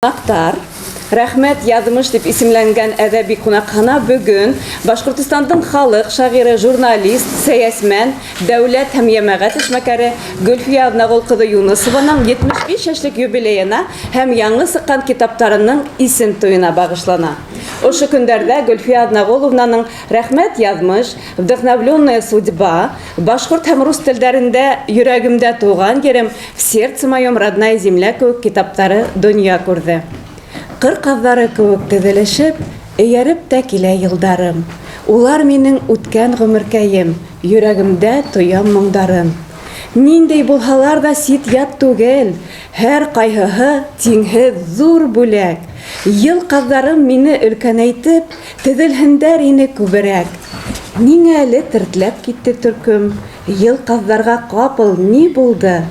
Кунаҡтар, Рәхмәт, яҙмыш дип исемләнгән әҙәби ҡунаҡхана бөгөн Башҡортостандың халыҡ шағиры, журналист, сәйәсмән, дәүләт һәм йәмәғәт эшмәкәре Гөлфиә Аҙнағол ҡыҙы Юнысованың 75 йәшлек юбилейына һәм яңы сыҡҡан китаптарының исем туйына бағышлана. Ошо көндәрҙә Гөлфиә Аҙнағоловнаның Рәхмәт, яҙмыш, Вдохновленная судьба, башҡорт һәм рус телдәрендә Йөрәгемдә тыуған ерем, В сердце моем родная земля кеүек китаптары донъя күрҙе. Ҡыр ҡаҙҙары кеүек теҙелешеп, эйәреп тә килә йылдарым. Улар минең үткән ғүмеркәйем, йөрәгемдә тоям моңдарын. Ниндәй булһалар ҙа сит-ят түгел, һәр ҡайһыһы тиңһеҙ ҙур бүләк. Йыл ҡаҙҙарым мине өлкәнәйтеп, теҙелһендәр ине күберәк. Ниңә әле тертләп китте төркөм, Ел ҡаҙҙарға ҡапыл ни булды?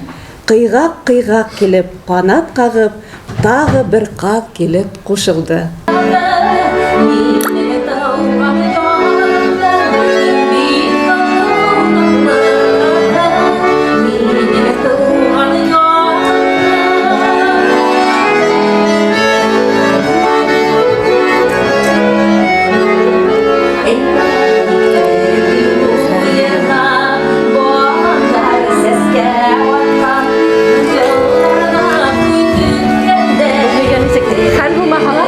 Ҡыйғаҡ-ҡыйғаҡ килеп, ҡанат ҡағып, тағы бер ҡаҙ килеп ҡушылды. Хәл булмаһа ла.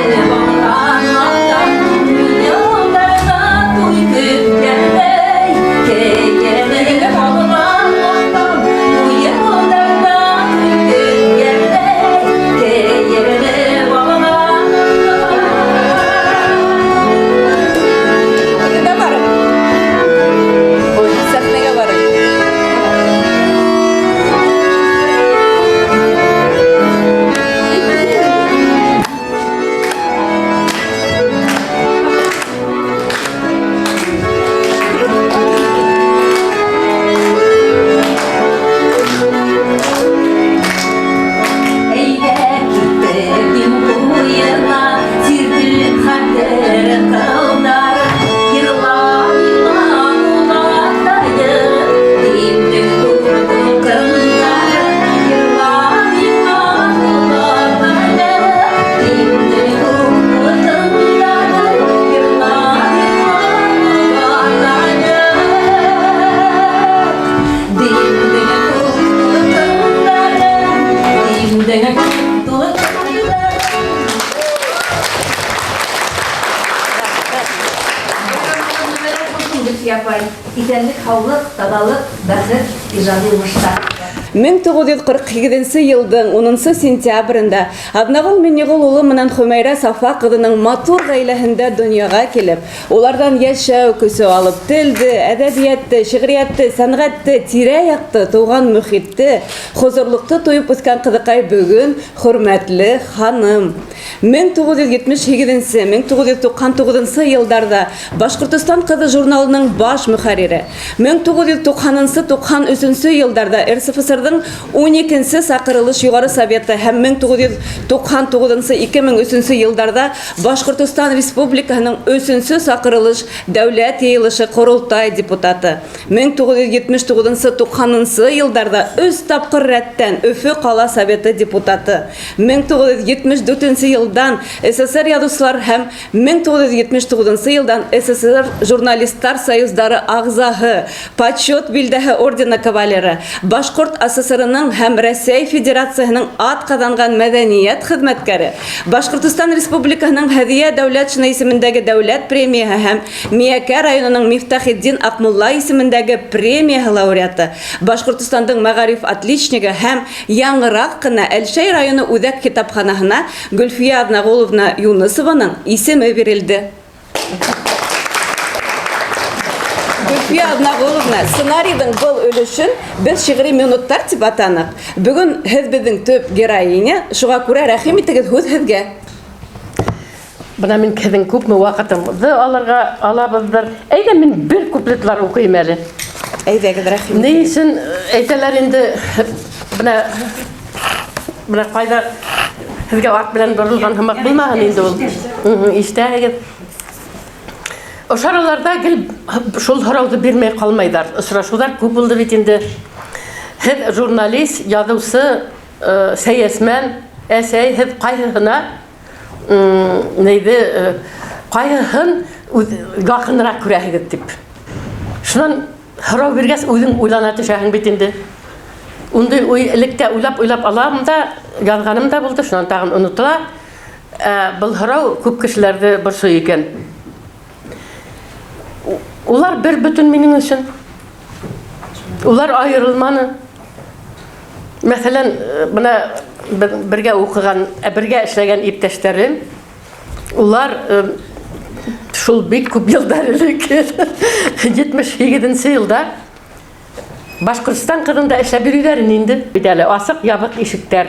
Тегендә барып. Ой, сәхнәгә барып. Әйҙә киттек дим туйына, Сиртеп хәтер ҡылдарын, Йырлай улатайыҡ, Димдең күк тулҡындарын, Йырлай улатайыҡ, Димдең күк тулҡындарын, Йырлай улатайыҡ, Димдең күк тулҡындарын, Димдең күк тулҡындарын. Мөбәрәк булһын, Гөлфиә апай. Иҫәнлек, һаулыҡ, таҙалыҡ, бәхет, ижади уңыштар. 1948 нче йылдың 10 нчы сентябрендә Аҙнағол Миннеғол улы менән Хөмәйрә Сафа ҡыҙының матур ғаиләһендә донъяға килеп, уларҙан йәшәү көсө алып, телде, әҙәбиәтте, шиғриәтте, сәнғәтте, тирә-яҡты, тыуған мөхитте, хозурлыҡты тойоп үҫкән ҡыҙыҡай бөгөн хөрмәтле ханым. 1978 1999 нчы йылдарҙа Башҡортостан ҡыҙы журналының баш мөхәррире, 1990 93 йылдарҙа РСФСРҙың 12 саҡырылыш Юғары Советы һәм 1999 2003 йылдарҙа Башҡортостан Республикаһының 3 саҡырылыш Дәүләт Йыйылышы Ҡоролтай депутаты, 1979 90 йылдарҙа өс тапҡыр рәттән Өфө ҡала Советы депутаты, 1974 йылдан СССР яҙыусылар һәм 1979 йылдан СССР журналисттар союздары ағзаһы, Почет билдәһе ордены кавалеры, Башҡорт АССРының һәм Рәсәй Федерацияһының атҡаҙанған мәҙәниәт хеҙмәткәре, Башҡортостан Республикаһының Һәҙиә Дәүләтшина исемендәге дәүләт премияһы һәм Миәкә районының Мифтахетдин Аҡмулла исемендәге премияһы лауреаты, Башҡортостандың мәғариф отличнигы һәм яңыраҡ ҡына Әлшәй районы үҙәк китапханаһына Гөлфиә Аҙнағоловна Юнысованың исеме бирелде. Гөлфиә Аҙнағоловна, сценарийҙың был өлөшөн беҙ шиғри минуттар тип атаныҡ. Бөгөн һеҙ беҙҙең төп героиня, шуға күрә рәхим итегеҙ, һүҙ һеҙгә. Бына мин һеҙҙең күпме ваҡытымды алырға алабыҙҙыр. Әйҙә мин бер куплетлар уҡыйым әле. Әйҙәгеҙ, рәхим Ни өсөн әйтәләр инде бына бына ҡайҙа һеҙгә арт белән боролған һымаҡ булмаһын инде ул. Ишетәһегеҙ. Ошо араларҙа гел шул һорауҙы бирмәй ҡалмайҙар. Осрашыуҙар күп булды бит инде. Һеҙ журналист, яҙыусы, сәйәсмән, Әсәй, һеҙ ҡайһыһына нейҙе, ҡайһыһын яҡыныраҡ күрәһегеҙ дип. Шунан һорау биргәс, үҙең уйлана төшәһең бит инде. Ундай уй элек тә уйлап-уйлап алам да, яҙғаным да булды, шунан тағын онотола. Ә был һорау күп кешеләрҙе борсой икән. Улар бер бөтөн минең өсөн. Улар айырылманы. Мәҫәлән, бына бергә уҡыған, бергә эшләгән иптәштәрем, улар шул бик күп йылдар элек, 78 йылда Башҡортостан ҡыҙында эшләп йөрөйҙәр инде. Бит әле асыҡ ябыҡ ишектәр.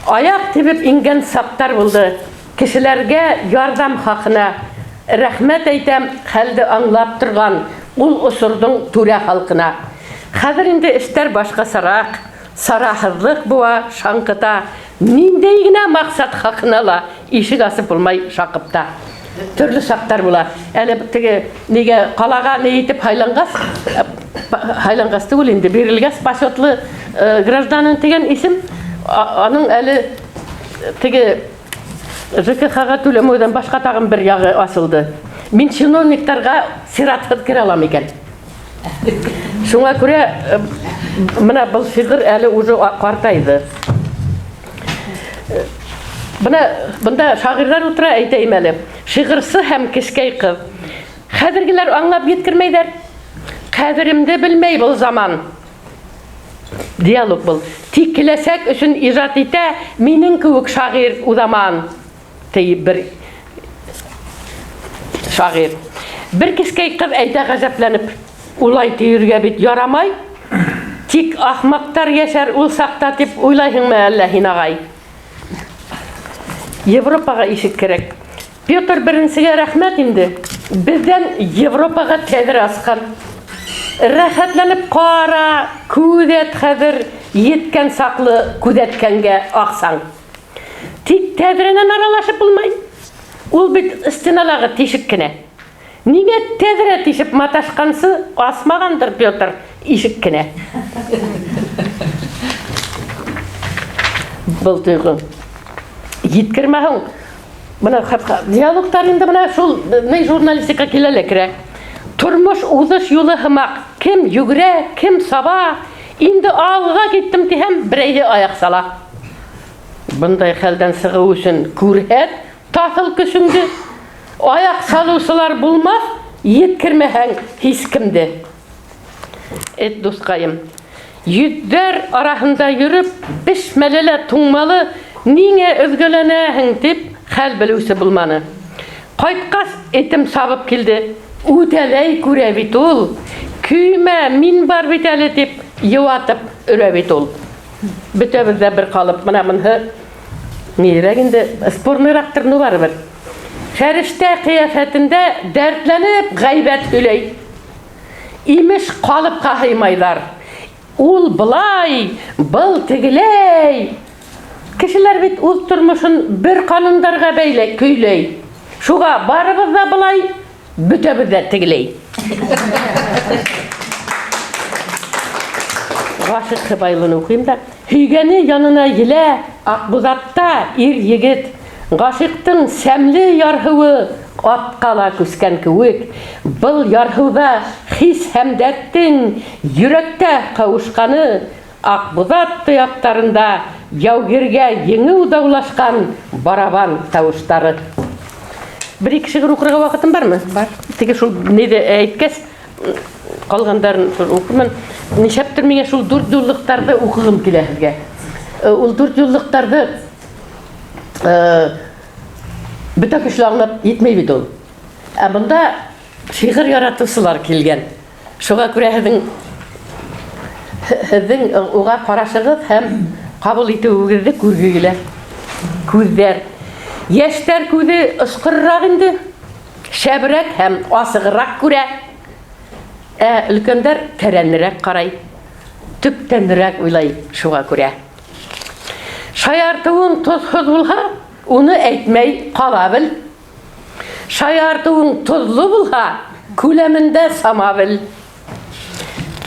Аяҡ тибеп ингән саҡтар булды. Кешеләргә ярҙам хаҡына рәхмәт әйтәм, хәлде аңлап торған ул осорҙоң түрә халҡына. Хәҙер инде эштәр башҡасараҡ, сараһыҙлыҡ быуа, шаңҡыта. Ниндәй генә маҡсат хаҡына ла ишек асып булмай шаҡып та. Төрлө саҡтар була. Әле теге нигә ҡалаға ни итеп һайланғас, һайланғас түгел инде, бирелгәс почетлы гражданин тигән исем, аның әле теге ЖКХ-ға түләмәүҙән башҡа тағын бер яғы асылды. Мин чиновниктарға сиратһыҙ керә алам икән. Шуңа күрә менә был шиғыр әле уже ҡартайҙы. Бына бында шағирҙар ултыра, әйтәйем әле. Шиғырсы һәм кескәй ҡыҙ. Хәҙергеләр аңлап еткермәйҙәр. Ҡәҙеремде белмәй был заман. Диалог был. Тик киләсәк өсөн ижад итә минең кеүек шағир уҙаман. Ти бер шағир. Бер кескәй ҡыҙ әйтә ғәжәпләнеп, улай тиергә бит ярамай. Тик ахмаҡтар йәшәр ул саҡта тип уйлайһыңмы әллә һин, ағай? Европаға ишек кәрәк. Петр Беренсегә рәхмәт инде. Беҙҙән Европаға тәҙрә асҡан. Рәхәтләнеп ҡара, күҙәт хәҙер еткән саҡлы күҙәткәнгә аҡсаң. Тик тәҙрәнән аралашып булмай. Ул бит стеналағы тишек кенә. Ниңә тәҙрә тишеп маташҡансы асмағандыр Петр ишек кенә. Был тойғо. Еткермә һуң. Бына диалогтар инде бына шул ни журналистика килә лә керә. Тормош уҙыш юлы һымаҡ. Кем йүгерә, кем саба. Инде алға киттем тиһәм, берәйһе аяҡ сала. Бындай хәлдән сығыу өсөн күрһәт таҫыл көсөңдө. Аяҡ салыусылар булмаҫ, еткермәһәң һис кемде. Эт дуҫҡайым. Йөҙҙәр араһында йөрөп, бешмәле лә туңмалы, ниңә өҙгөләнәһең тип хәл белеүсе булманы. Ҡайтҡас, этем сабып килде. Үтәләй күрә бит ул. Көймә, мин бар бит әле тип йыуатып өрә бит ул. Бөтәбеҙ ҙә бер ҡалып, бына быныһы нирәк инде, спорныйраҡтыр, ну барыбер. Фәрештә ҡиәфәтендә дәртләнеп ғәйбәт һөйләй. Имеш, ҡалыпҡа һыймайҙар. Ул былай, был тегеләй. Кешеләр бит үҙ тормошон бер ҡанундарға бәйләй, көйләй. Шуға барыбыҙ ҙа былай, бөтәбеҙ ҙә тегеләй. Ғашиҡ Һыбайлыны уҡыйым да. Һөйгәне янына елә Аҡбуҙатта ир-егет. Ғашиҡтың сәмле ярһыуы атҡа ла күскән кеүек. Был ярһыуҙа хис һәм дәрттең йөрәктә ҡауышҡаны, Аҡбуҙат тояҡтарында яугиргә еңеү даулашҡан барабан тауыштары. Бер-ике шиғыр уҡырға ваҡытым бармы? Бар. Теге шул ниҙе әйткәс, ҡалғандарын уҡырмын. Нишләптер миңә шул дүрт юллыҡтарҙы уҡығым килә һеҙгә. Ул дүрт юллыҡтарҙы бөтә кеше аңлап етмәй бит ул. Ә бында шиғыр яратыусылар килгән. Шуға күрә һеҙҙең уға ҡарашығыҙ һәм ҡабул итеүегеҙҙе күрге килә. Күҙҙәр. Йәштәр күҙе осҡорораҡ инде, шәберәк һәм асығыраҡ күрә. Ә өлкәндәр тәрәнерәк ҡарай, төптәнерәк уйлай шуға күрә. Шаяртыуың тоҙһоҙ булһа, уны әйтмәй ҡала бел. Шаяртыуың тоҙло булһа, күләмендә сама бел.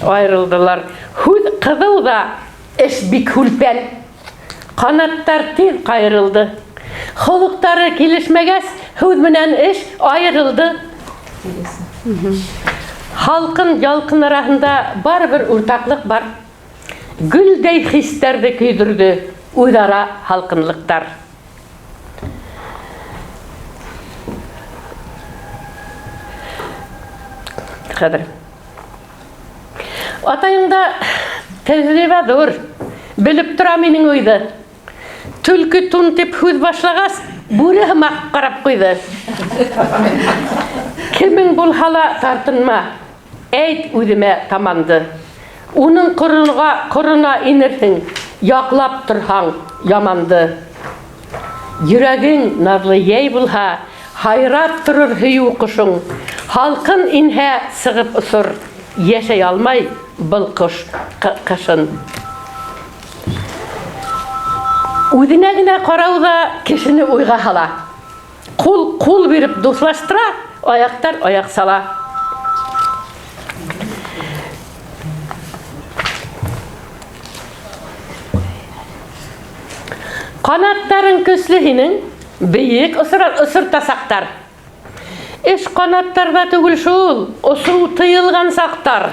Айырылдылар. Һүҙ ҡыҙыу ҙа, эш бик һүлпән. Канаттар тиҙ ҡайырылды. Холоҡтары килешмәгәс, һүҙ менән эш айырылды. Һалҡын ялҡын араһында барыбер уртаҡлыҡ бар. Гөлдәй хистәрҙе көйҙөрҙө үҙ-ара һалҡынлыҡтар. Хәҙер. Атайыңда тәжрибә ҙур, белеп тора минең уйҙы. Төлкө тун тип һүҙ башлағас, бүре һымаҡ ҡарап ҡуйҙы. Кемең булһа ла тартынма, әйт үҙемә таманды. Уның ҡоронға ҡорона инерһең, яҡлап торһаң яманды. Йөрәгең наҙлы йәй булһа, һайрап торор һөйөү ҡошоң. Һалҡын инһә, сығып осор, йәшәй алмай был ҡош ҡышын. Үҙенә генә ҡарау ҙа кешене уйға һала. Ҡул ҡул биреп дуҫлаштыра, аяҡтар аяҡ сала. Ҡанаттарың көслө һинең, бейек осортасаҡтар. Эш ҡанаттарҙа түгел шул, осоу тыйылған саҡтар.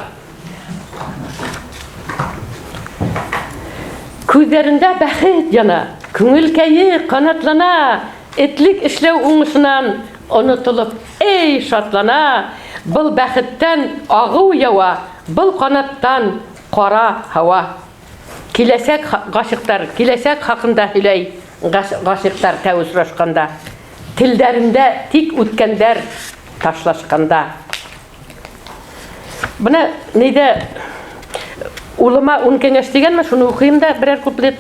Күҙҙәрендә бәхет яна, күңелкәйе ҡанатлана, этлек эшләү уңышынан онотолоп, эй, шатлана. Был бәхеттән ағыу яуа, был ҡанаттан ҡара һауа. Киләсәк ғашиҡтар, киләсәк хаҡында һөйләй ғашиҡтар тәү осрашҡанда. Телдәрендә тик үткәндәр ташлашҡанда. Бына нейҙә улыма ун кәңәш тигәнме, шуны уҡыйым да берәр куплет.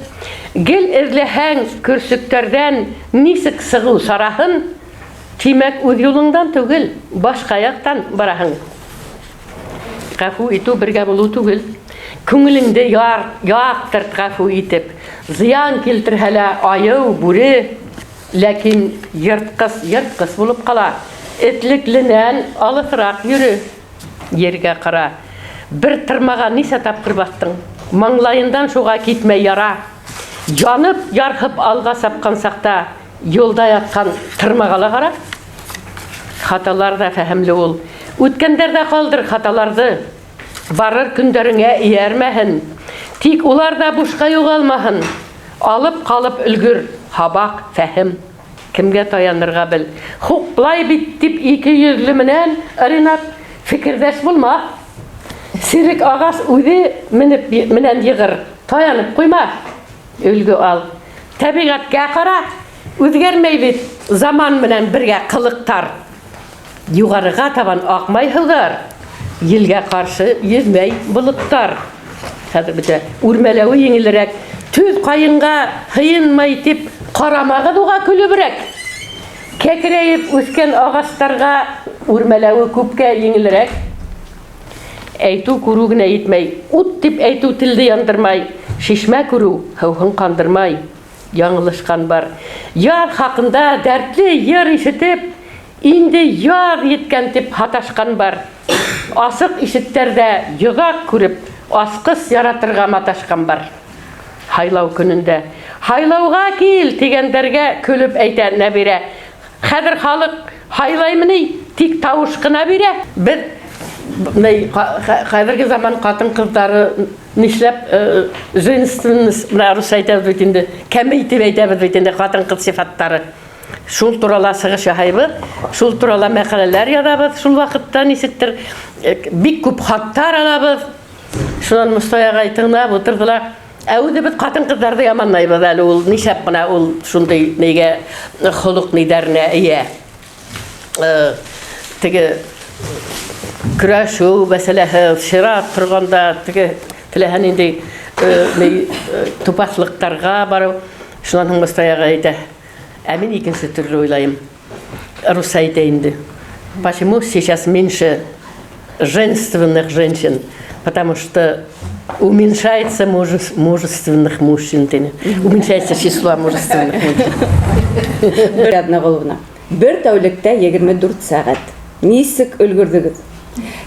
Гел эҙләһәң көрсөктәрҙән нисек сығыу сараһын, тимәк, үҙ юлыңдан түгел, башҡа яҡтан бараһың. Ғәфү итеү бергә булыу түгел. Күңелеңде яр, яҡтырт ғәфү итеп. Зыян килтерһә лә айыу, бүре, ләкин йыртҡыс йыртҡыс булып ҡала. Этлекленән алыҫыраҡ йөрө. Ергә ҡара. Бер тырмаға нисә тапҡыр баҫтың? Маңлайындан шуға китмәй яра. Янып, ярһып алға сапҡан саҡта юлда ятҡан тырмаға ла ҡара. Хаталар ҙа фәһемле ул. Үткәндәрҙә ҡалдыр хаталарҙы. Барыр көндәреңә эйәрмәһен. Тик улар ҙа бушҡа юғалмаһын. Алып ҡалып өлгөр һабаҡ, фәһем. Кемгә таянырға бел. Хуплай бит дип ике йөҙлө менән, Ринат, фекерҙәш булма. Серек ағас үҙе менеп менән йығыр. Таянып ҡуйма. Өлгө ал. Тәбиғәткә ҡара. Үҙгәрмәй бит заман менән бергә ҡылыҡтар. Юғарыға табан аҡмай һыуҙар, елгә ҡаршы йөҙмәй болоттар. Хәҙер бөтә. Үрмәләүе еңелерәк. Төҙ ҡайынға һыйынмай тип ҡарамағыҙ уға көлөбөрәк. Кәкрәйеп үҫкән ағастарға үрмәләүе күпкә еңелерәк. Әйтү күрү генә етмәй. Ут тип әйтү телде яндырмай. Шишмә күрү һыуһын ҡандырмай. Яңылышҡан бар. Яҙ хаҡында дәртле йыр ишетеп, инде яҙ еткән дип һаташҡан бар. Асыҡ ишектәрҙә йоҙаҡ күреп, асҡыс яратырға маташҡан бар. Һайлау көнөндә һайлауға кил тигәндәргә көлөп әйтә Нәбирә. Хәҙер халыҡ һайлаймы ни, тик тауыш ҡына бирә. Беҙ хәҙерге заман ҡатын-ҡыҙҙары нишләп женственность, менә русча әйтәбеҙ бит инде, кәмей тип әйтәбеҙ бит инде ҡатын-ҡыҙ сифаттары. Шул турала сығыш яһайбыҙ, шул турала мәҡәләләр яҙабыҙ, шул ваҡытта нисектер бик күп хаттар алабыҙ. Шунан Мостай ағай тыңлап ултырҙы ла, ә үҙебеҙ ҡатын-ҡыҙҙарҙы яманлайбыҙ әле ул нишләп бына ул шундай нигә холоҡ нидәренә эйә. Теге көрәшеү мәсьәләһе, чират торғанда теге теләһә ниндәй тупаҫлыҡтарға барыу. Шунан һуң Мостай ағай әйтә, ә мин икенсе төрлө уйлайым. Русча әйтә инде. Почему сейчас меньше женственных женщин? Потому что уменьшается мужественных мужчин, тине. Уменьшается число мужественных мужчин. Бер атна булуына. Бер тәүлектә 24 сәғәт. Нисек өлгөрҙөгөҙ?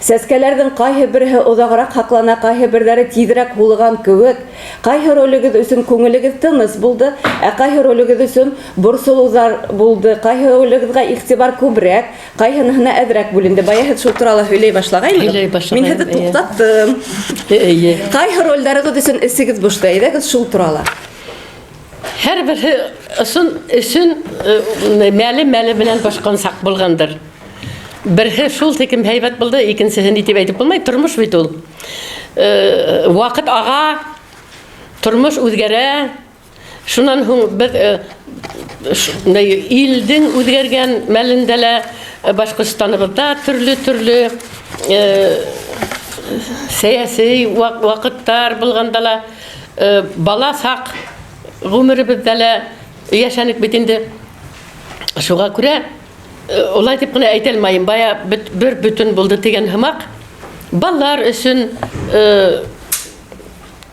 Сәскәләрҙең ҡайһы береһе оҙағыраҡ һаҡлана, ҡайһы берҙәре тиҙерәк һулыған кеүек. Ҡайһы ролегеҙ өсөн күңелегеҙ тыныс булды, ә ҡайһы ролегеҙ өсөн борсолоуҙар булды, ҡайһы ролегеҙгә иғтибар күберәк, ҡайһыныһына әҙерәк бүленде. Бая һеҙ шул турала һөйләй башлағайнығыҙ. Һөйләй башлағайным, Мин һеҙҙе эйе. туҡтаттым. Эйе. Ҡайһы ролдәрегеҙ өсөн эсегеҙ бошто? Әйҙәгеҙ шул турала. Һәр береһе өсөн мәле-мәле менән бошҡан саҡ булғандыр. Береһе шул тиклем һәйбәт булды, икенсеһе ни тип әйтеп булмай, тормош бит ул. Ваҡыт аға, тормош үҙгәрә. Шунан һуң беҙ илдең үҙгәргән мәлендә лә Башҡортостаныбыҙҙа төрлө-төрлө сәйәси ваҡыттар булғанда ла, бала саҡ ғүмеребеҙҙә лә йәшәнек бит инде. Шуға күрә улай тип кенә әйтә алмайым, бая бер бөтөн булды тигән һымаҡ. Балалар өсөн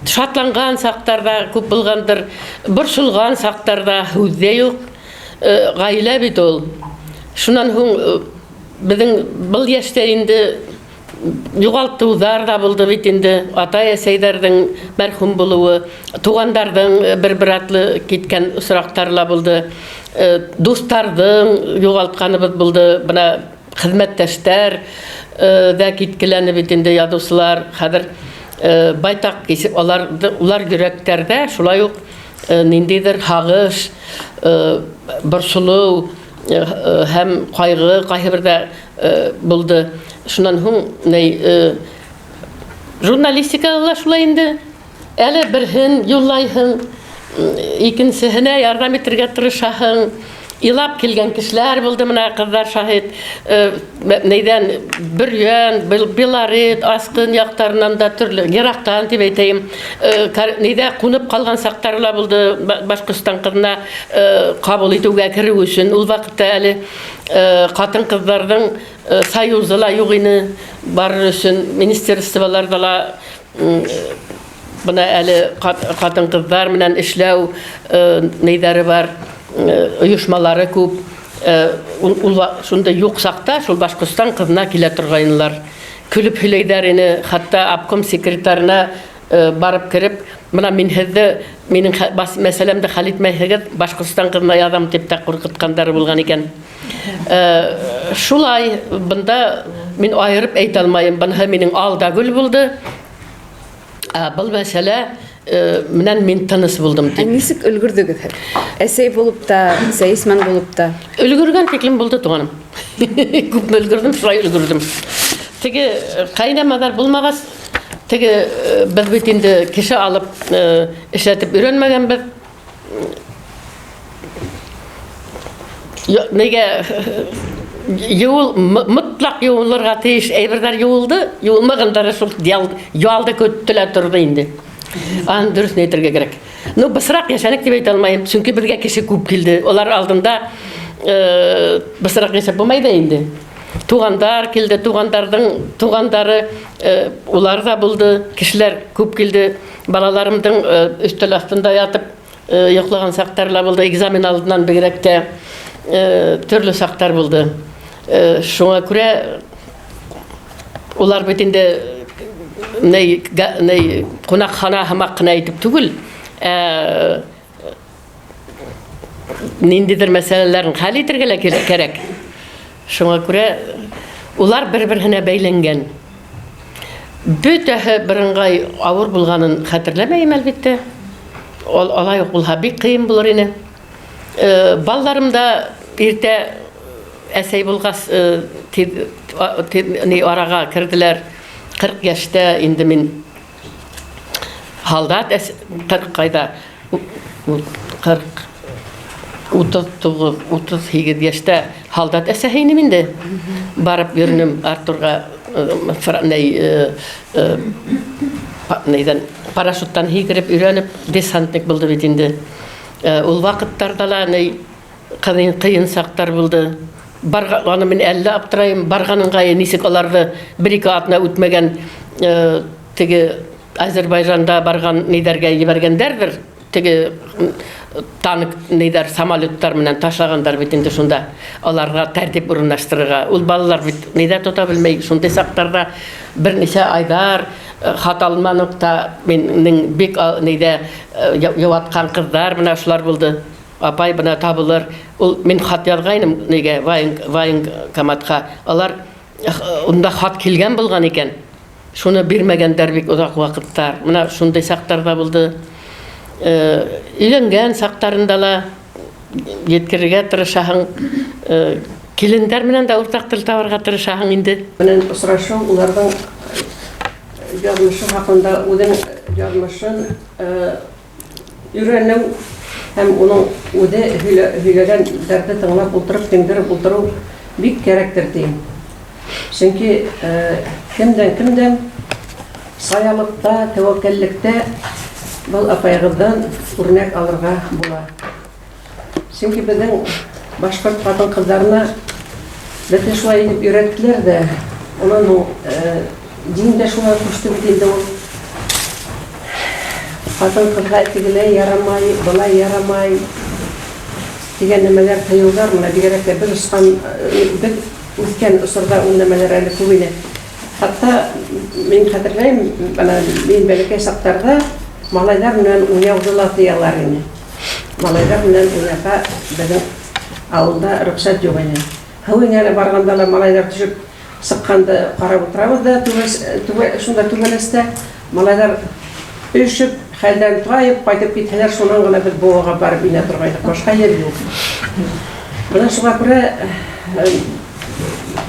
шатланған саҡтарҙа күп булғандыр, борсолған саҡтарҙа һүҙ ҙә юҡ. Ғаилә бит ул. Шунан һуң беҙҙең был йәштә инде юғалтыуҙар ҙа булды бит инде. Атай-әсәйҙәрҙең мәрхүм булыуы, туғандарҙың бер-бер атлы киткән осраҡтары ла булды. Дуҫтарҙың юғалтҡаныбыҙ булды. Бына хеҙмәттәштәр ҙә киткеләне бит инде, яҙыусылар. Хәҙер байтаҡ кисеп, улар йөрәктәрҙә шулай уҡ ниндәйҙер һағыш, борсолоу һәм ҡайғы ҡайһы берҙә булды. Шунан һуң журналистикала ла шулай инде. Әле берһен юллайһың, икенсеһенә ярҙам итергә тырышаһың. Илап килгән кешеләр булды, мына ҡыҙҙар шаһит. Нейҙән Бөрйән, Белорет, Асҡын яҡтарынан да төрлө, йыраҡтан тип әйтәйем. Нейҙә ҡунып ҡалған саҡтары ла булды Башҡортостан ҡыҙына ҡабул итеүгә кереү өсөн. Ул ваҡытта әле ҡатын-ҡыҙҙарҙың союзы ла юҡ ине, барыр өсөн министерстволарҙа ла бына әле ҡатын-ҡыҙҙар менән эшләү нейҙәре бар, ойошмалары күп. Ул шунда юҡ саҡта шул Башҡортостан ҡыҙына килә торғайнылар. Көлөп һөйләйҙәр ине, хатта обком секретарына барып кереп, бына мин һеҙҙе, минең мәсьәләмде хәл итмәйһегеҙ, Башҡортостан ҡыҙына яҙам тип тә ҡурҡытҡандары булған икән. Шулай, бында мин айырып әйтә алмайым, быныһы минең ал да гөл булды. Был мәсьәлә менән мин тыныс булдым тип. Ә нисек өлгөрҙөгөҙ һеҙ? Әсәй булып та, сәйесмән булып та? Өлгөргән тиклем булды, туғаным. Күпме өлгөрҙөм, шулай өлгөрҙөм. Теге ҡайнамаҙар булмағас, теге беҙ бит инде кеше алып эшләтеп өйрәнмәгәнбеҙ. Нигә мотлаҡ йыуылырға тейеш әйберҙәр йыуылды, йыуылмағандары шул ялды көттөлә торҙо инде. Аны дөрөҫ әйтергә кәрәк. Ну, бысраҡ йәшәнек тип әйтә алмайым, сөнки беҙгә кеше күп килде. Улар алдында бысраҡ йәшәп булмай да инде. Туғандар килде, туғандарҙың туғандары улар ҙа булды, кешеләр күп килде. Балаларымдың өҫтәл аҫтында ятып йоҡлаған саҡтар ла булды, экзамен алдынан бигерәк тә төрлө саҡтар булды. Шуңа күрә улар бит инде ней ҡунаҡхана һымаҡ ҡына әйтеп түгел, ниндәйҙер мәсьәләләрен хәл итергә лә кәрәк. Шуңа күрә улар бер-береһенә бәйләнгән. Бөтәһе берыңғай ауыр булғанын хәтерләмәйем, әлбиттә. Алай уҡ булһа бик ҡыйын булыр ине. Балаларым да иртә әсәй булғас араға керҙеләр. 40 йәштә инде мин һалдат, 40 ҡайҙа? 40, 39, 38 йәштә һалдат әсәһе инем инде. Барып йөрөнөм Артурға нейҙән, парашюттан һикереп өйрәнеп, десантник булды бит инде. Ул ваҡыттарҙа ла ҡыйын саҡтар булды. Аны мин әллә аптырайым, барған ыңғайы нисек аларҙы бер-ике аҙна үтмәгән теге Азербайжанда барған нейҙәргә ебәргәндәрҙер, теге Танк нейҙәр, самолеттар менән ташлагандар бит инде шунда. Аларга тәртип урынлаштырырга. Ул балалар бит нейҙә тота белмәй. Шундай саҡтарҙа бер нисә айҙар хат алманыҡ та минең бик нейҙә йыуатҡан ҡыҙҙар менә шулар булды. Апай бына табылыр. Ул мин хат яҙғайным нигә военкоматҡа. Алар унда хат килгән булған икән. Шуны бирмәгәндәр бик оҙаҡ ваҡыттар. Менә шундай саҡтар ҙа булды. Өйләнгән саҡтарында ла еткерергә тырышаһың. Килендәр менән дә уртаҡ тел табырға тырышаһың инде. Менән осрашыу уларҙың яҙмышы хаҡында үҙенең яҙмышын өйрәнеү һәм уның үҙе һөйләгән дәрте тыңлап ултырып, кеңдереп ултырыу бик кәрәктер тием. Сөнки кемдән-кемдән саялыҡта, тәүәккәллектә был апайығыҙҙан үрнәк алырға була. Сөнки беҙҙең башҡорт ҡатын-ҡыҙҙарына беҙҙе шулай итеп өйрәттеләр ҙә, унан һуң дин дә шулай ҡушты бит инде ул. Ҡатын-ҡыҙға тегеләй ярамай, былай ярамай тигән нәмәләр, тыйыуҙар, менә бигерәк тә беҙ осҡан, беҙ үҫкән осорҙа ул нәмәләр әле күп ине. Хатта мин хәтерләйем, бына мин бәләкәй саҡтарҙа малайҙар менән уйнауҙы ла тыялар ине. Малайҙар менән уйнарға беҙҙең ауылда рөхсәт юҡ ине. Һыу иңәне барғанда ла малайҙар төшөп сыҡҡанды ҡарап ултырабыҙ да, түбә, шунда түбәләстә малайҙар өшөп, хәлдән тайып ҡайтып китһәләр, шунан ғына беҙ быуаға барып инә торғайныҡ, башҡа ер юҡ. Бына шуға күрә,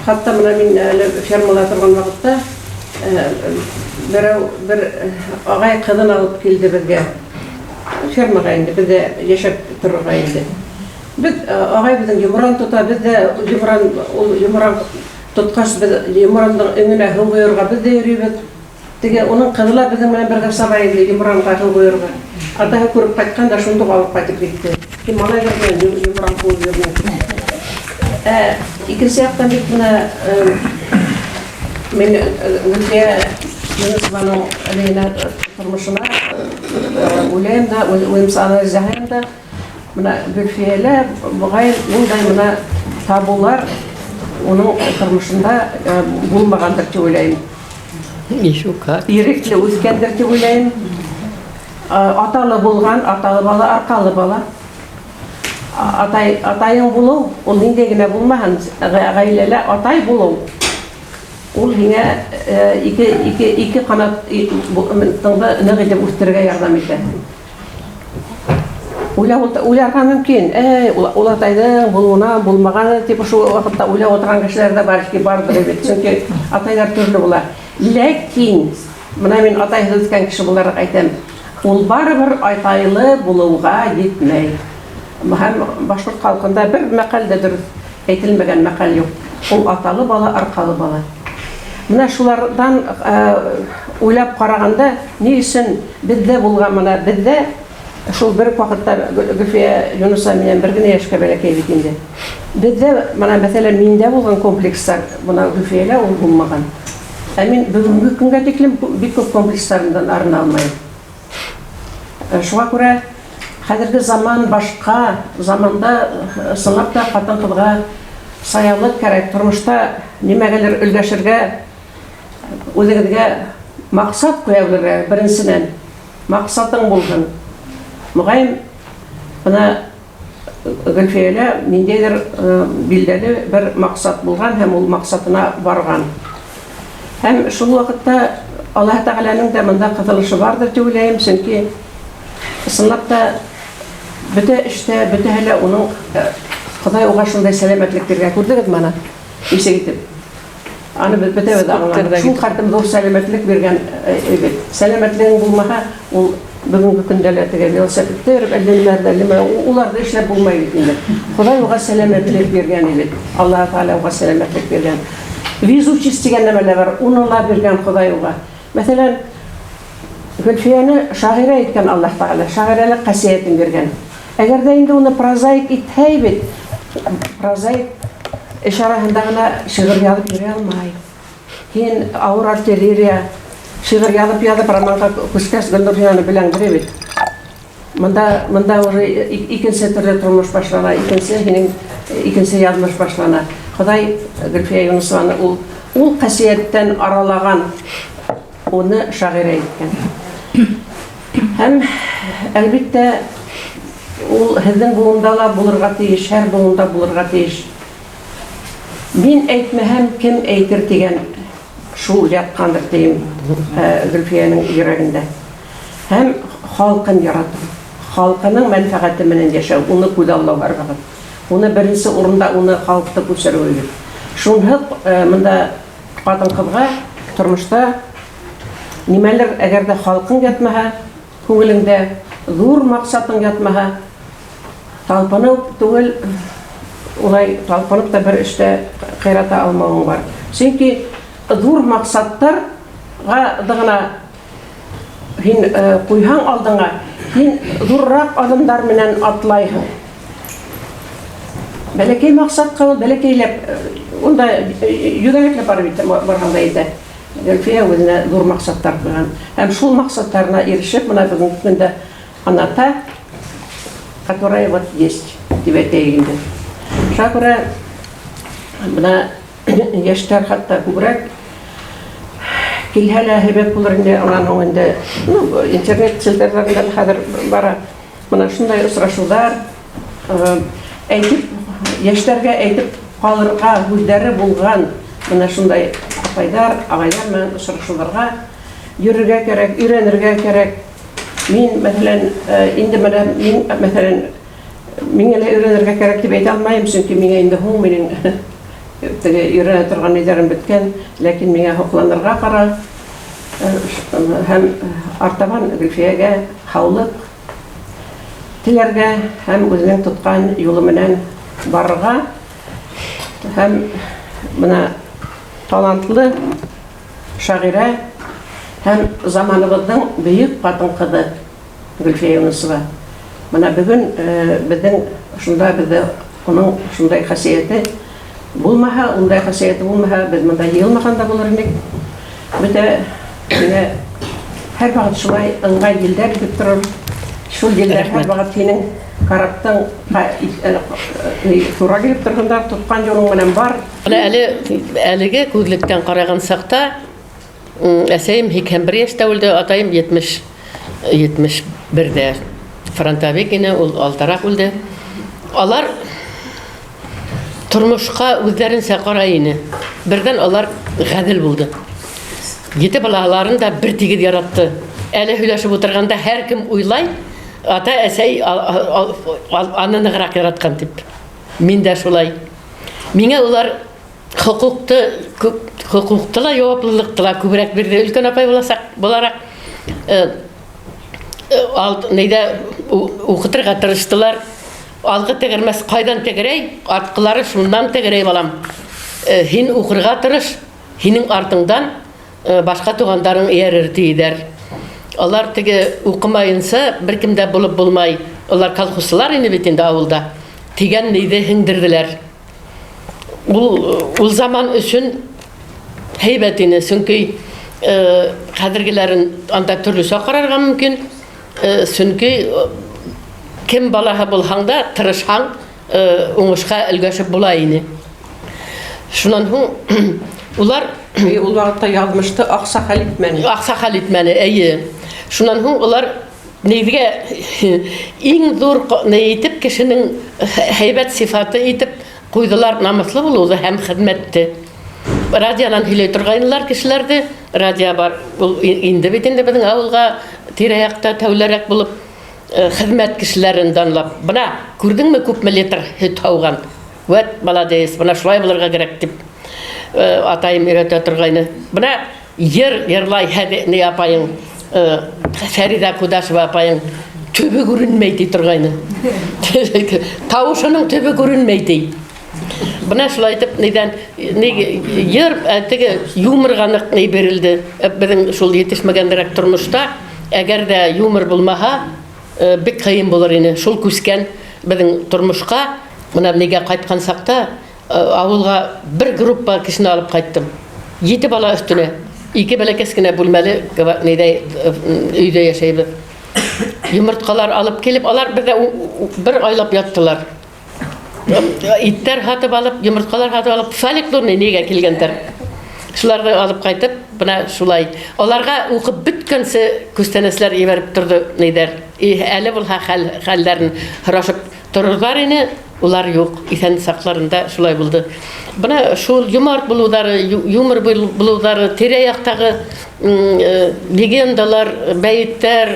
хатта бына мин әле фермала торған ваҡытта берәү бер ағай ҡыҙын алып килде беҙгә. Фермаға инде, беҙҙә йәшәп торорға инде. Беҙ ағай беҙҙең йомран тота, беҙ ҙә йомран, ул йомран тотҡас, беҙ йомрандың өңөнә һыу ҡойорға беҙ ҙә йөрөйбөҙ. Теге уның ҡыҙы ла беҙҙең менән бергә саба инде йомранға һыу ҡойорға. Атаһы күреп ҡайтҡан да шундуҡ алып ҡайтып китте. Һин малайҙар менән йомран ҡыуып йөрөмә. Ә икенсе яҡтан бит бына мин Гөлфиә Юнысованың әлегенә тормошона уйлайым да, үҙемсә анализ яһайым да. Бына Гөлфиәлә моғайын ундай бына табулар уның тормошонда булмағандыр тип уйлайым. Еще как. Ирекле үҫкәндер тип уйлайым. Аталы булған, аталы бала, арҡалы бала. Атай, атайың булыу, ул ниндәй генә булмаһын, ғаиләлә атай булыу, ул һиңә ике ҡанатыңды ныҡ итеп үҫтерергә ярҙам итә. Уйларға мөмкин, эй, ул атайҙың булыуына, булмағаны тип ошо ваҡытта уйлап ултырған кешеләр ҙә бәлки барҙыр бит, сөнки атайҙар төрлө була. Ләкин, бына мин атайһыҙ үҫкән кеше булараҡ әйтәм, ул барыбер атайлы булыуға етмәй. Һәм башҡорт халҡында бер мәҡәл дә дөрөҫ әйтелмәгән мәҡәл юҡ. Ул аталы бала, арҡалы бала. Бына шуларҙан уйлап ҡарағанда, ни өсөн беҙҙә булған бына беҙҙә шул бер ваҡытта Гөлфиә Юнысова менән бер генә йәшкә бәләкәй бит инде. Беҙҙә бына мәҫәлән миндә булған комплекстар, бына Гөлфиәлә ул булмаған. Ә мин бөгөнгө көнгә тиклем бик күп комплекстарымдан арына алмайым. Шуға күрә хәҙерге заман башҡа заманда ысынлап та ҡатын-ҡыҙға саялыҡ кәрәк, тормошта нимәгәлер өлгәшергә, үҙегеҙгә маҡсат ҡуя белергә, беренсенән маҡсатың булһын. Моғайын, бына Гөлфиәлә ниндәйҙер билдәле бер маҡсат булған һәм ул маҡсатына барған. Һәм шул ваҡытта Аллаһ Тәғәләнең дә бында ҡыҫылышы барҙыр тип уйлайым, сөнки ысынлап та бөтә эштә, бөтәһе лә уның Хоҙай уға шундай сәләмәтлек биргән. Күрҙегеҙме аны? Нисек итеп? Аны беҙ бөтәбеҙ аңланыҡ. Шул хәтлем ҙур сәләмәтлек биргән бит. Сәләмәтлегең булмаһа, ул бөгөнгө көндә лә теге велосипедта йөрөп, әллә нимәләрҙе, әллә нимә, уларҙы эшләп булмай бит инде. Хоҙай уға сәләмәтлек биргән бит. Аллаһ Тәғәлә уға сәләмәтлек биргән. Везучесть тигән нәмә лә бар, уны ла биргән Хоҙай уға. Мәҫәлән, Гөлфиәне шағирә иткән Аллаһ Тәғәлә, шағирәлек ҡәсиәтен биргән. Әгәр ҙә инде уны прозаик итһәй бит, прозаик эш араһында ғына шиғыр яҙып йөрөй алмай. Һин ауыр артиллерия шиғыр яҙып-яҙып романға күскәс, Гөлнур, һин аны беләңдер бит. Монда, монда уже икенче төрле тормыш башлана, икенче һинең икенче язмыш башлана. Ходай Гөлфия Юнусованы ул ул хасияттән аралаган, уны шагыйрә иткән. Һәм әлбиттә ул һеҙҙең буында ла булырға тейеш, һәр буында булырға тейеш. Мин әйтмәһәм, кем әйтер дигән шул ятҡандыр тием Гөлфиянең йөрәгендә. Һәм халҡын яратыу, халҡының мәнфәғәте менән йәшәү, уны күҙаллау һәр ваҡыт. Уны беренсе урында уны халыҡты күсереү. Шунһыҙ мында ҡатын-ҡыҙға тормошта нимәлер, әгәр ҙә халҡың ятмаһа, күңелеңдә ҙур маҡсатың ятмаһа, талпыныу түгел, улай талпынып та бер эштә ҡыйрата алмауың бар. Сөнки ҙур маҡсаттарға ғына һин ҡуйһаң алдыңа, һин ҙурыраҡ аҙымдар менән атлайһың. Бәләкәй маҡсатҡа ул бәләкәйләп, унда йүгәнәкләп барып итә, барғанда әйтә. Гөлфиә үҙенә ҙур маҡсаттар ҡуйған. Һәм шул маҡсаттарына ирешеп, мына бөгөнгө көндә она та, которая вот есть, тип әйтәйек инде. Шуға күрә бына йәштәр хатта күберәк килһә лә һәйбәт булыр инде, унан һуң инде, ну, интернет селтәрҙәрендә лә хәҙер бара. Мына шундай осрашыуҙар әйтеп, йәштәргә әйтеп ҡалырға һүҙҙәре булған мына шундай апайҙар, ағайҙар менән осрашыуҙарға йөрөргә кәрәк, өйрәнергә кәрәк. Мин, мәҫәлән, инде менә мин, мәҫәлән, миңә лә өйрәнергә кәрәк тип әйтә алмайым, сөнки миңә инде һуң минең теге өйрәнә торған ниләрем бөткән, ләкин миңә һоҡланырға ҡара һәм артабан Гөлфиәгә һаулыҡ теләргә һәм үҙенең тотҡан юлы менән барырға һәм мына талантлы шағирә һәм заманыбыҙҙың бөйөк ҡатын-ҡыҙы Гөлфиә Юнысова. Мына бөгөн беҙҙең шунда беҙҙә уның шундай хәсиәте булмаһа, ундай хәсиәте булмаһа, беҙ мында йыйылмаған да булыр инек. Бөтә менә һәр ваҡыт шулай ыңғай елдәр итеп торор. Шул елдәр һәр ваҡыт һинең караптың тура килеп торғандар, тотҡан юлың менән бар. Менә әле әлеге күҙлектән ҡараған саҡта әсәйем 81 йәштә үлде, атайым 70 71-дә фронтовик ине, ул алтараҡ үлде. Алар тормошҡа үҙҙәренсә ҡарай ине. Берҙән алар ғәҙел булды. Ете балаларын да бер тигеҙ яратты. Әле һөйләшеп ултырғанда һәр кем уйлай, ата әсәй аны нығыраҡ яратҡан тип. Мин дә шулай. Миңә улар хоҡуҡты күп, хоҡуҡты ла, яуаплылыҡты ла күберәк бирҙе. Өлкән апай буласаҡ булараҡ нейҙә уҡытырға тырыштылар. Алғы тәгәрмәс ҡайҙан тәгәрәй, артҡылары шундан тәгәрәй, балам. Һин уҡырға тырыш, һинең артыңдан башҡа туғандарың эйәрер тиҙәр. Алар теге уҡымайынса бер кем дә булып булмай. Улар колхозсылар ине бит инде ауылда. Тигән нейҙе һеңдерҙеләр. Ул заман өсөн һәйбәт ине, сөнки хәҙергеләрен анда төрлөсә ҡарарға мөмкин. Сөнки кем балаһы булһаң да, тырышһаң, уңышҡа өлгәшеп була ине. Шунан һуң улар Ул ваҡытта яҙмышты аҡса хәл итмәне. Аҡса хәл итмәне, эйе. Шунан һуң улар нейҙгә иң ҙур ни итеп кешенең һәйбәт сифаты итеп ҡуйҙылар намыҫлы булыуҙы һәм хеҙмәтте. Радионан һөйләй торғайнылар кешеләрҙе. Радио бар, ул инде бит инде беҙҙең ауылға тирә-яҡта тәүләрәк булып хеҙмәт кешеләрен данлап. Бына күрҙеңме күпме литр һөт һауған? Вәт, молодец, бына шулай булырға кәрәк тип атайым өйрәтә торғайны. Бына йыр йырлай ни апайың, Фәриҙә Кудашева апайың төбө күренмәй ти торғайны. Тауышының төбө күренмәй ти. Бына шулай итеп нейҙән, ни, йыр, теге юморға ныҡ ни бирелде. Беҙҙең шул етешмәгәнерәк тормошта, әгәр ҙә юмор булмаһа, бик ҡыйын булыр ине. Шул күскән беҙҙең тормошҡа, бына нигә ҡайтҡан саҡта, ауылға бер группа кешене алып ҡайттым. 7 бала өҫтөнә. 2 бәләкәс кенә бүлмәле нейҙә, өйҙә йәшәйбеҙ. Йомортҡалар алып килеп, алар беҙҙә бер айлап яттылар. Иттәр һатып алып, йомортҡалар һатып алып, фольклорный нигә килгәндәр. Шуларҙы алып ҡайтып, бына шулай. Аларға уҡып бөткәнсе күстәнәсләр ебәреп торҙо нейҙәр. Әле булһа хәл, хәлдәрен һорашып торорҙар ине, улар юҡ. Иҫән саҡларында шулай булды. Бына шул юмарт булыуҙары, юмор булыуҙары, тирә-яҡтағы легендалар, бәйеттәр,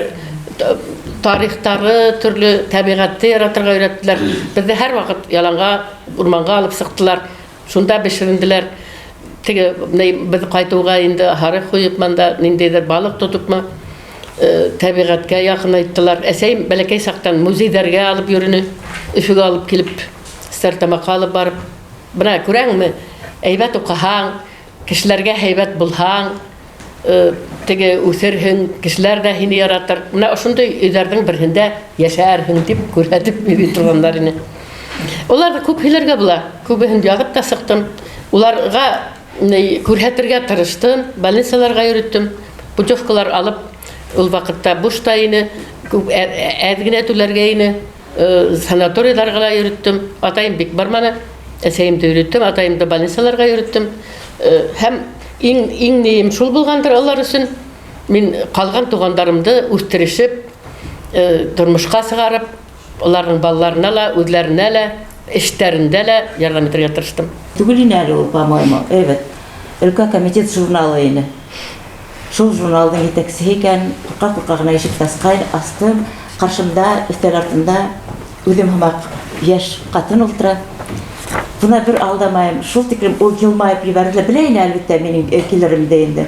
тарихтары, төрлө тәбиғәтте яратырға өйрәттеләр. Беҙҙе һәр ваҡыт яланға, урманға алып сыҡтылар. Шунда бешеренделәр. Теге беҙ ҡайтыуға инде һарыҡ һуйып мында ниндәйҙер балыҡ тотопмы, тәбиғәткә яҡынайттылар. Әсәйем бәләкәй саҡтан музейҙәргә алып йөрөнө, Өфөгә алып килеп, Стәрлетамаҡҡа алып барып. Бына күрәңме, әйбәт уҡыһаң, кешеләргә һәйбәт булһаң, теге үҫерһең, кешеләр ҙә һине яратыр. Бына ошондай өйҙәрҙең береһендә йәшәрһең тип күрһәтеп йөрөй торғандар ине. Уларҙы күп һөйләргә була. Күбеһен яҙып та сыҡтым. Уларға күрһәтергә тырыштым, больницаларға йөрөттөм. Путевкалар алып, ул ваҡытта буш та ине, күп әҙ генә түләргә ине. Санаторийҙарға ла йөрөттөм. Атайым бик барманы. Әсәйемде йөрөттөм, атайымды больницаларға йөрөттөм. Һәм иң иң нием шул булғандыр алар өсөн. Мин ҡалған туғандарымды үҫтерешеп, тормошҡа сығарып, уларҙың балаларына ла, үҙләренә лә, эштәрендә лә ярҙам итергә тырыштым. Түгел ине әле ул, по-моему, әйбәт. Өлкә комитет журналы ине. Шул журналдың етәксеһе икән, ҡурҡа-ҡурҡа ғына ишекте асҡай, астым. Ҡаршымда, өҫтәл артында үҙем һымаҡ йәш ҡатын ултыра. Бына бер алдамайым, шул тиклем ул йылмайып ебәрҙе. Белә ине, әлбиттә, минең килеремде инде.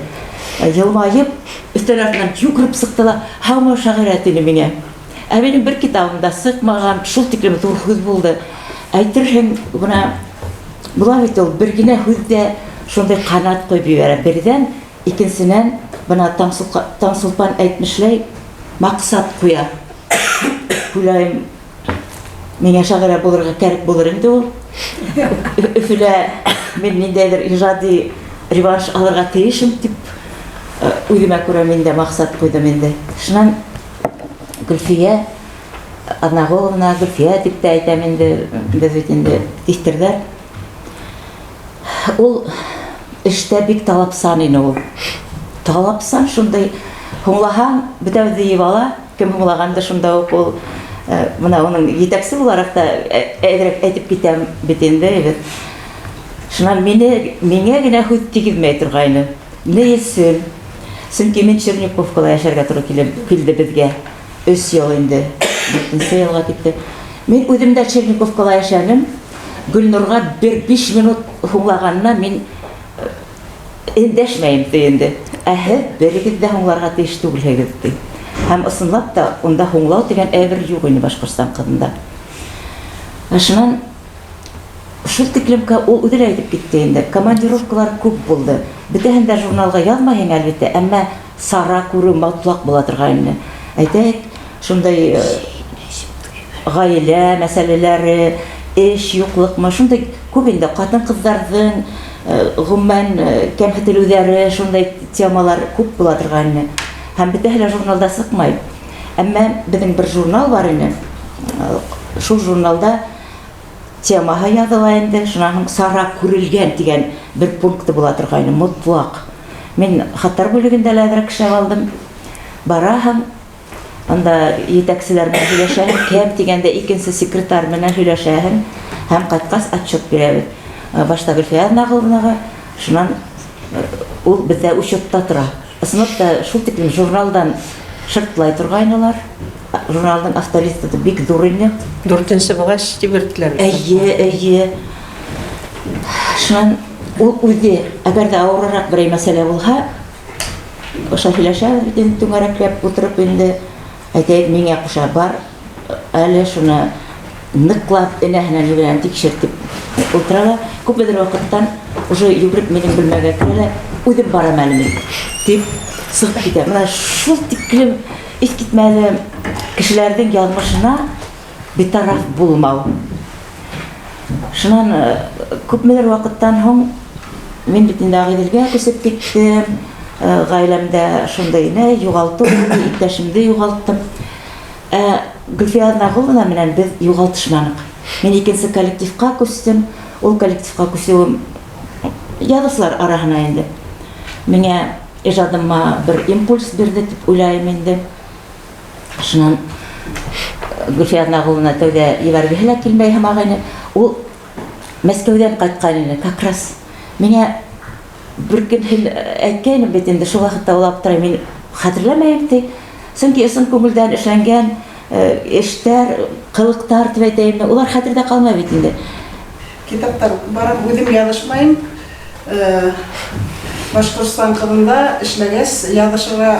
Йылмайып, өҫтәл артынан йүгереп сыҡты ла, һаумы, шағирә, тине миңә. Ә минең бер китабым да сыҡмаған, шул тиклем ҙур һүҙ булды. Әйтерһең, бына була бит ул, бер генә һүҙ ҙә шундай ҡанат ҡуйып ебәрә. Берҙән, икенсенән, бына Таңсулпан әйтмешләй, маҡсат ҡуя. Уйлайым, миңә шағирә булырға кәрәк булыр инде ул. Өфөлә мин ниндәйҙер ижади реванш алырға тейешем тип үҙемә күрә мин дә маҡсат ҡуйҙым инде. Шунан Гөлфиә Аҙнағоловна, Гөлфиә тип тә әйтәм инде, беҙ бит инде тиҫтерҙәр. Ул эштә бик талапсан ине ул. Талапсан шундай, һуңлаһаң, бөтәбеҙҙе йыйып ала, кем һуңлағанды шунда уҡ ул бына уның етәксе булараҡ та әҙерәк әйтеп китәм бит инде беҙ. Шунан мине миңә генә һүҙ тигеҙмәй торғайны. Ни өсөн? Сөнки мин Черниковкала йәшәргә тура килде беҙгә. 3 йыл инде. 4-нсе йылға китте. Мин үҙем дә Черниковкала йәшәнем. Гөлнурға бер 5 минут һуңлағанына мин эндәшмәйем ти инде. Ә һеҙ берегеҙ ҙә һуңларға тейеш түгелһегеҙ ти. Һәм ысынлап та унда һуңлау тигән әйбер юҡ ине Башҡортостан ҡыҙында. Ә шунан шул тиклем ул үҙе лә әйтеп китте инде. Командировкалар күп булды. Бөтәһен дә журналға яҙмайһың әлбиттә, әммә сара күреү мотлаҡ була торғайны. Әйтәйек, шундай ғаилә мәсьәләләре, эш юҡлыҡмы, шундай күп инде ҡатын-ҡыҙҙарҙың ғөмүмән кәмһетелеүҙәре, шундай темалар күп була торғайны. Һәм бөтәһе лә журналда сыҡмай. Әммә беҙҙең бер журнал бар ине. Шул журналда темаһы яҙыла инде, шунан һуң сара күрелгән тигән бер пункты була торғайны, мотлаҡ. Мин хаттар бүлегендә лә әҙерәк эшләп алдым. Бараһың, анда етәкселәр менән һөйләшәһең, кем тигәндә икенсе секретарь менән һөйләшәһең һәм ҡайтҡас отчет бирәбеҙ. Башта Гөлфиә Аҙнағоловнаға, шунан ул беҙҙә учетта тора. Ысынлап та шул тиклем журналдан шыртлай торғайнылар. Журналдың авторитеты бик ҙур ине. Дүртенсе булғас ебәрҙеләр. Эйе, эйе. Шунан ул үҙе, әгәр ҙә ауырыраҡ берәй мәсьәлә булһа, ошо һөйләшәбеҙ бит инде түңәрәкләп ултырып инде, әйтәйек, миңә ҡуша, бар әле шуны ныҡлап энәһенән ебенән тикшер тип ултыра ла, күпмелер ваҡыттан уже йүгереп минең бүлмәгә керә лә, үҙем барам әле мин тип сығып китә. Бына шул тиклем иҫ китмәле кешеләрҙең яҙмышына битараф булмау. Шунан күпмелер ваҡыттан һуң мин бит инде Ағиҙелгә күсеп киттем. Ғаиләмдә шундай ине, юғалтыу булды, иптәшемде юғалттым. Ә Гөлфия Аҙнағоловна менән беҙ юғалтышманыҡ. Мин икенсе коллективҡа күстем. Ул коллективҡа күсеүем яҙыусылар араһына инде. Миңә ижадыма бер импульс бирҙе тип уйлайым инде. Шунан Гөлфиә Аҙнағоловна тәүҙә ебәргеһе лә килмәй һымаҡ ине. Ул Мәскәүҙән ҡайтҡан ине как раз. Миңә бер көн һин әйткәйнем бит инде, шул ваҡытта ул аптырай, мин хәтерләмәйем ти. Сөнки ысын күңелдән эшләнгән эштәр, ҡылыҡтар тип әйтәйемме, улар хәтерҙә ҡалмай бит инде. Китаптар уҡып барам, үҙем яҙышмайым. Башҡортостан ҡыҙында эшләгәс, яҙышырға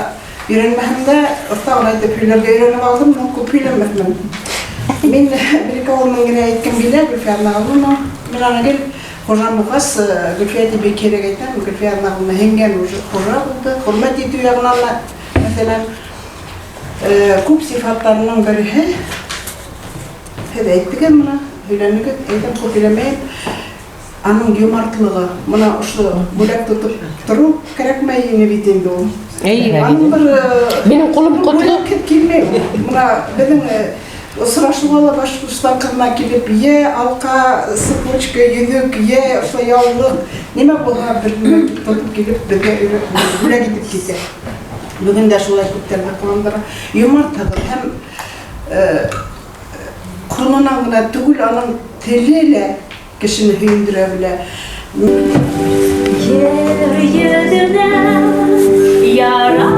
өйрәнмәһәм дә, оҫта ғына итеп һөйләргә өйрәнеп алдым, но күп һөйләмәҫмен. Мин бер-ике авылның генә әйткем килә, Гөлфиә Аҙнағоловна. Мин аны гел хужам булғас, Гөлфиә дип бик һирәк әйтәм, Гөлфиә Аҙнағоловна һеңгән уже хужа булды, хөрмәт итеү яғынан да, мәҫәлән, күп сифаттарының береһе, һеҙ әйттегеҙ моны, һөйләнегеҙ, әйтәм, күп һөйләмәйем. Аның юмартлығы, мына ошо бүләк тотоп тороу кәрәкмәй ине бит инде ул. Әйе. Аның бер Минең ҡулым ҡотло. Бүләкһеҙ килмәй ул. Мына беҙҙең осрашыуға ла Башҡортостан ҡыҙына килеп, йә алҡа, цепочка, йөҙөк, йә ошо яулыҡ, нимә булһа бер нәмә тотоп килеп беҙгә бүләк итеп китә. Бөгөн дә шулай күптәрҙе ҡыуандыра. Юмартһығыҙ һәм ҡолонан ғына түгел, аның теле лә кешене һөйөндөрә белә. Ер йөҙөнә яра